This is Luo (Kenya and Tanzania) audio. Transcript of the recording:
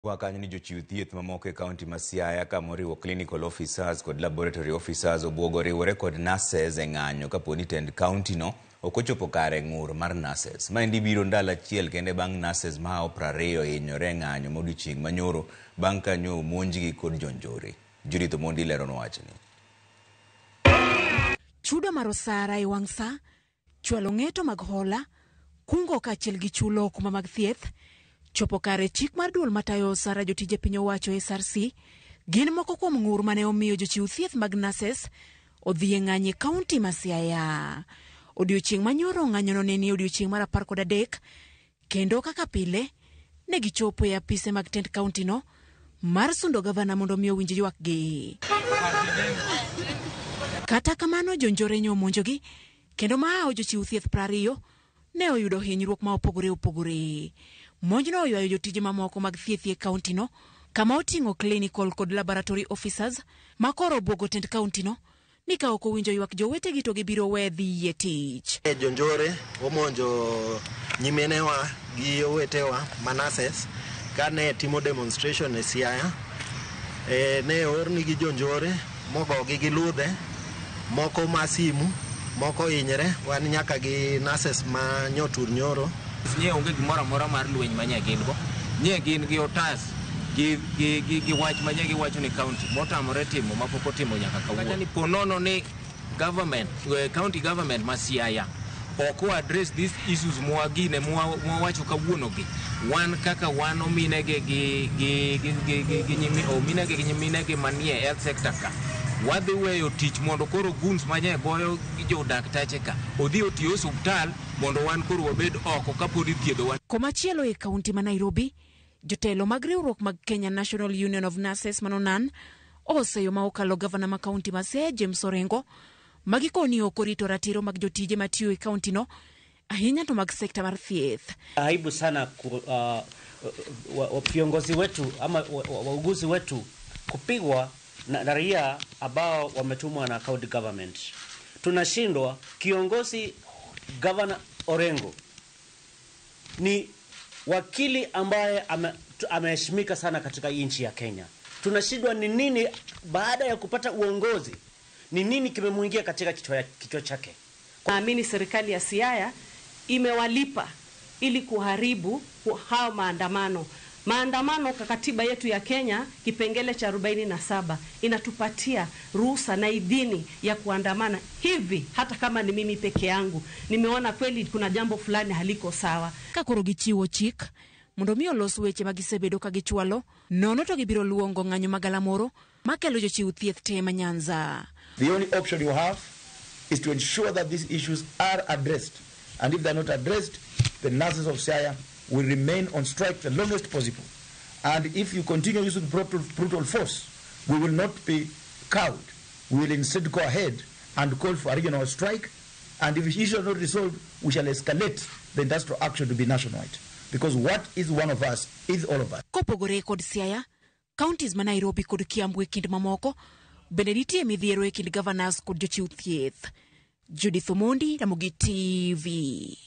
Kwa kanyo ni jochiw thieth mamoko e kaunti ma Siaya kama oriwo clinical officers kod laboratory officers obwogo riwore kod nurses e ng'anyo kapo ni tend kaunti no ok ochopo kare e ng'ur mar nurses. Maendi biro ndalo achiel kende bang' nurses mahawo 20 hinyore e ng'anyo ma odiochieng' manyoro bang' ka nyo omonjgi kod jonjore. Judith Omondi leronwa wachni. Chudo mar osara e wang' sa, chwalo ng'eto mag hola, kungo kaachiel gi chulo okumba mag thieth, chopo kare chik mar duol matayo osara jotije piny owacho SRC, gin moko kuom ng'ur mane omiyo jochiw thieth mag nurses odhi e ng'anyo e kaunti ma Siaya. Odiochieng' manyoro ng'anyono ne ni odiochieng' mar 13 kendo kaka pile ne gichopo e apise mag tend kaunti no mar sundo gavana mondo mi owinj ywakgi. Kata kamano jonjore nyo omonjogi kendo mahawo jochiw thieth 20 ne oyudo hinyruok ma opogore opogore. Monjno oywayo jotije mamoko mag thieth e kaunti no kama oting'o clinical kod laboratory officers ma koro obwogo tend kaunti no ni ka ok owinjo ywak jowetegi to gibiro we dhi e tich. Jonjore omonjo nyiminewa gi owetewa ma nurses kane timo demonstration e Siaya. Ne oornigi jonjore mogogi gi ludhe, moko ma simu, moko hinyre, wan nyaka gi nurses ma nyotur nyoro. Nye onge gimoro amora mar lweny ma nye gin go. Nye gin gi otas gi wach ma nye giwacho ni county motamore timo mapok otimo nyaka kawuono. Kata ni po nono ni government, county government ma Siaya ok o address these issues mwagine mwawacho kawuono gi. Wan kaka wan ominege gi nyimi, ominege gi nyiminege manie health sector ka. Wadhi weyo tich mondo koro goons manye goyo jo daktache ka odhi oti osuptal mondo wan koro wabed oko kapod ithiedhowa. Komachielo e kaunti ma Nairobi, jotelo mag riwruok mag Kenya National Union of Nurses manonan oseyo ma okalo gavana ma kaunti ma Siaya James Orengo ma gikoni ok orito ratiro mag jotije matiyo e kaunti no ahinya to mag sekta mar thieth. Aibu sana viongozi wetu ama wauguzi wetu kupigwa na raia ambao wametumwa na county government. Tunashindwa kiongozi Governor Orengo ni wakili ambaye ameheshimika sana katika nchi ya Kenya. Tunashindwa ni nini baada ya kupata uongozi, ni nini kimemuingia katika kichwa chake. Naamini serikali ya Siaya imewalipa ili kuharibu hao maandamano. Maandamano kwa katiba yetu ya Kenya kipengele cha 47 inatupatia ruhusa na idhini ya kuandamana hivi, hata kama ni mimi peke yangu nimeona kweli kuna jambo fulani haliko sawa. Ka koro gichiwo chik mondo mi olos weche ma gisebedo ka gichwalo, nono to gibiro luongo ng'anyo magalamoro makelo jochiw thieth te ma Nyanza. The only option you have is to ensure that these issues are addressed, and if they are not addressed, the nurses of Siaya will remain on strike the longest possible. And if you continue using brutal force, we will not be cowed. We will instead go ahead and call for a regional strike. And if the issue is not resolved, we shall escalate the industrial action to be nationwide. Because what is one of us is all of us. Kopogore kod Siaya, counties ma Nairobi kod Kiambu e kind mamoko, bende nitie midhiero e kind governors kod jochiw thieth. Judith Omondi, Ramogi TV.